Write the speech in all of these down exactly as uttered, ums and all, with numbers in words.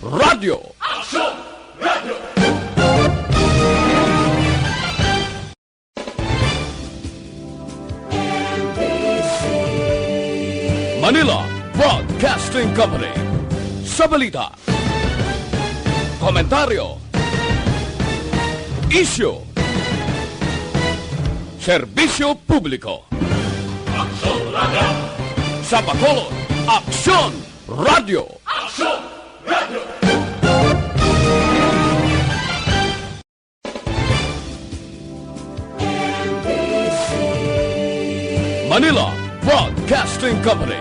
Radyo. Aksyon! Radyo! Manila Broadcasting Company. Sa balita, komentaryo, isyu, serbisyo publiko. Aksyon Radyo. Sa Bacolod, Aksyon Radyo. Aksyon Radyo. Manila Broadcasting Company.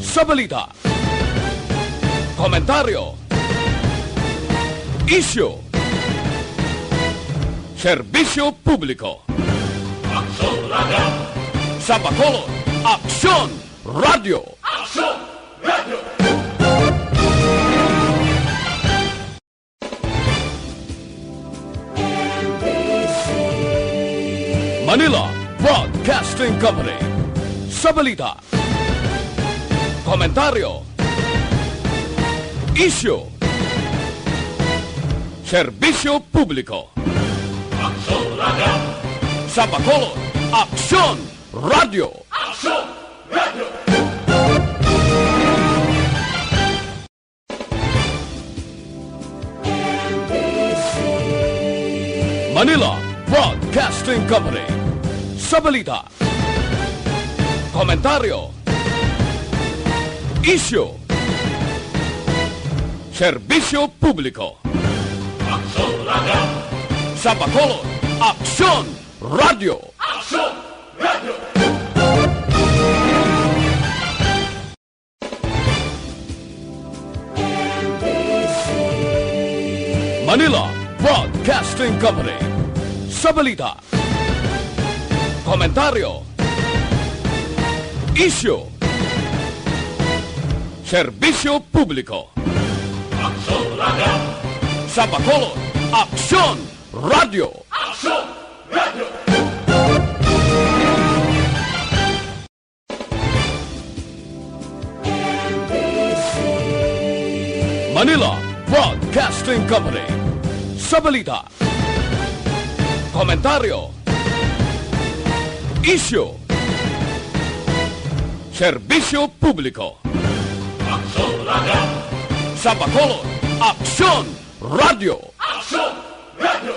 Sa balita, komentaryo, isyu, serbisyo publiko. Aksyon Radyo. Sa Bacolod, Aksyon Radyo. Aksyon Radyo. Manila Broadcasting Company. Sa balita, komentaryo, isyu, serbisyo publiko. Aksyon Radyo. Sa Bacolod, Aksyon Radyo. Aksyon Radyo. Manila Broadcasting Company. Sa balita, komentaryo, isyu, serbisyo publiko. Aksyon Radyo. Sa Bacolod, Aksyon Radyo. Aksyon Radyo. Manila Broadcasting Company. Sa balita, komentaryo, isyu, serbisyo publiko. Aksyon Radyo. Sa Bacolod, Aksyon Radyo. Aksyon Radyo. Manila Broadcasting Company. Sa balita, komentaryo, isyu, serbisyo publiko. Aksyon Radyo. Sa Bacolod, Aksyon Radyo. Aksyon Radyo.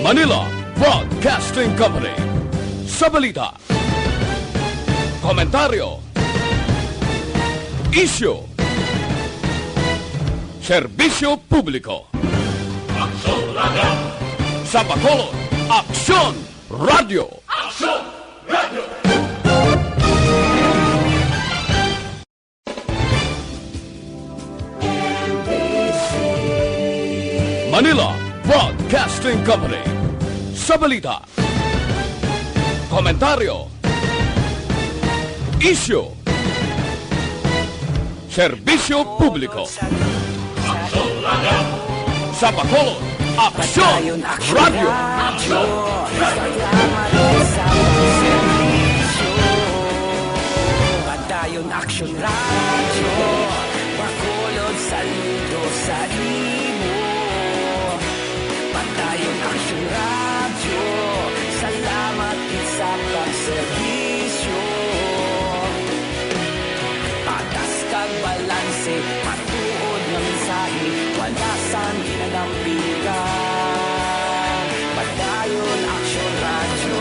Manila Broadcasting Company. Sa balita, komentaryo, isyu, serbisyo publiko. Aksyon Radyo. Sa Bacolod, Aksyon Radyo. Aksyon Radyo. Manila Broadcasting Company. Sa balita, komentaryo, isyu, serbisyo publiko. Aksyon Radyo. Sa Bacolod, Aksyon Radyo. Padayon Aksyon Radyo, Bacolod, saludo sa imo. Padayon Aksyon Radyo, salamat gid sa pagserbisyo. Patas kag balanse, matuod nga mensahe, wala sang ginadampigan. Padayon Aksyon Radyo.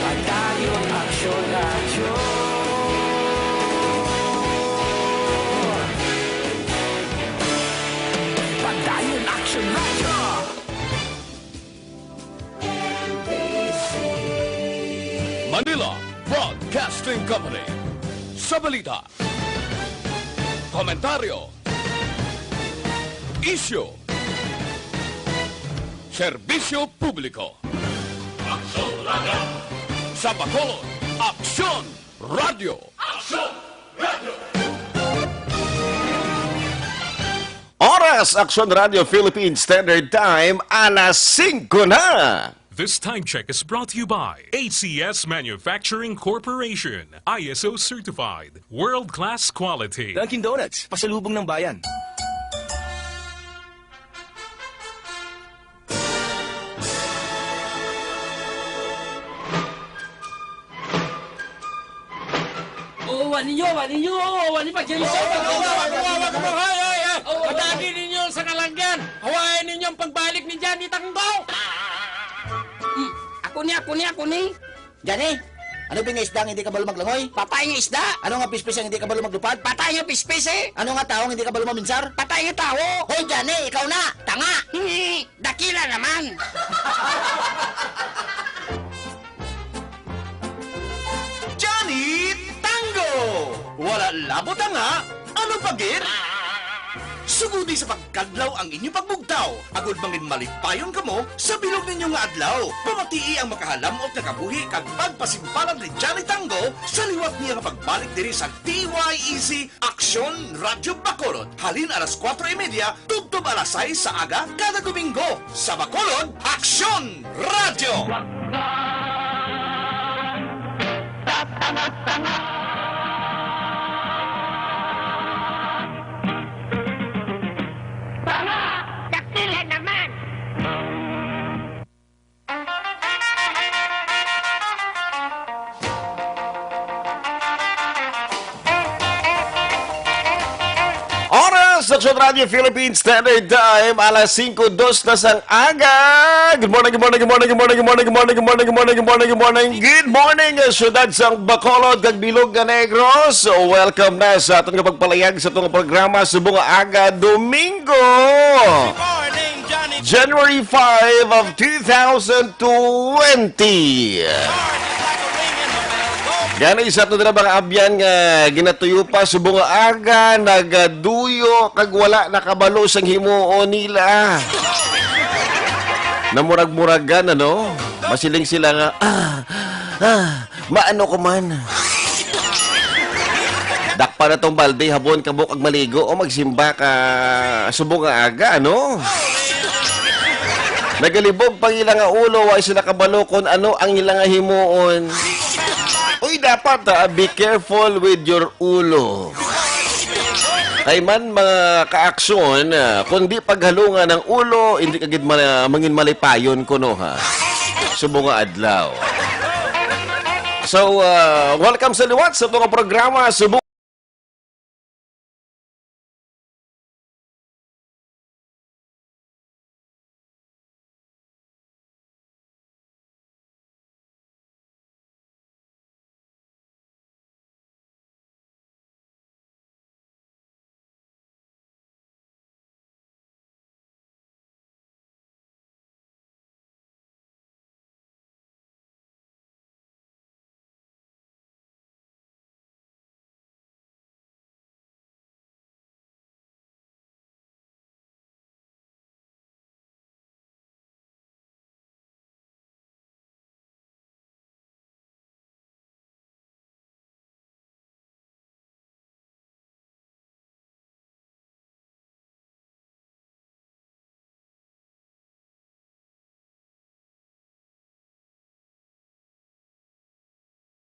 Padayon Aksyon Radyo. Padayon Aksyon Radyo. Manila Broadcasting Company. Sa balita, komentaryo, isyu, serbisyo publiko. Aksyon Radyo. Sa Bacolod, Aksyon Radyo. Aksyon Radyo. Oras, Aksyon Radio Philippine Standard Time, alas singko na. This time check is brought to you by A C S Manufacturing Corporation, I S O certified, world-class quality. Dunkin' Donuts, pasalubong ng bayan. Oh, wani nyo, wani nyo, oh, wani pa dyan. Oh, oh, oh, oh, oh, oh, oh, oh, oh, oh. Padagi ninyo sa kalanggan. Hawain ninyo ang pagbalik ni Johnny Tanggo. Hmm, ako ni, ako ni, ako ni. Johnny, ano ba nga isda nga hindi kabalo maglangoy? Patay nga isda. Ano nga pispis ang hindi kabalo maglupad? Patay nga pispis, eh. Ano nga tawo nga hindi kabalo maminsar? Patay nga tawo. Hoy, Johnny, ikaw na. Tanga. Dakila naman. Johnny Tango! Wala labot nga, ano pa gid? Sugodi sa pagkadlaw ang inyo pagbugtaw, agud mangin malipayon kamo sa bilog ninyo nga adlaw. Pamatii ang makahalam-ot nga kabuhi kag pagpasimpalad ni Johnny Tango sa liwat niya nga pagbalik diri sa D Y E C Aksyon Radyo Bacolod, halin alas kuwatro y media tubtob alas sais sa aga kada Domingo. Sa Bacolod, Aksyon Radyo! Dakila naman! Oras sa Aksyon Radio Philippine Standard Time, alas singko dos na sang aga. Good morning, good morning, good morning, good morning, good morning, good morning, good morning, good morning, good morning, good morning, good morning, good morning, good morning, syudad sang Bacolod kag bilog nga Negros. So, welcome na sa aton nga pagpalayag sa atong programa subong nga aga, Domingo. January five of two thousand twenty. Gani sa ato na mga abyan nga ginatuyo pa subong nga aga, nagaduyo kag wala nakabalo sang himuon nila. Namurag-muragan, ano? Masiling sila nga, ah, ah, maano ko man. Dakpa na tong balde, habon, kabok, ag maligo, o magsimba ka subong nga aga, ano? Nagalibog pang ila nga ulo, wa sila kabalo kon ano ang ila nga himuon. Uy, dapat, ah, be careful with your ulo. Kay man, mga kaaksyon, ah, kung di paghalungan ang ulo, hindi ka gid ma-, mangin malipayon kuno, ha. Subong nga adlaw. So, ah, welcome sa liwat sa atong programa, Subong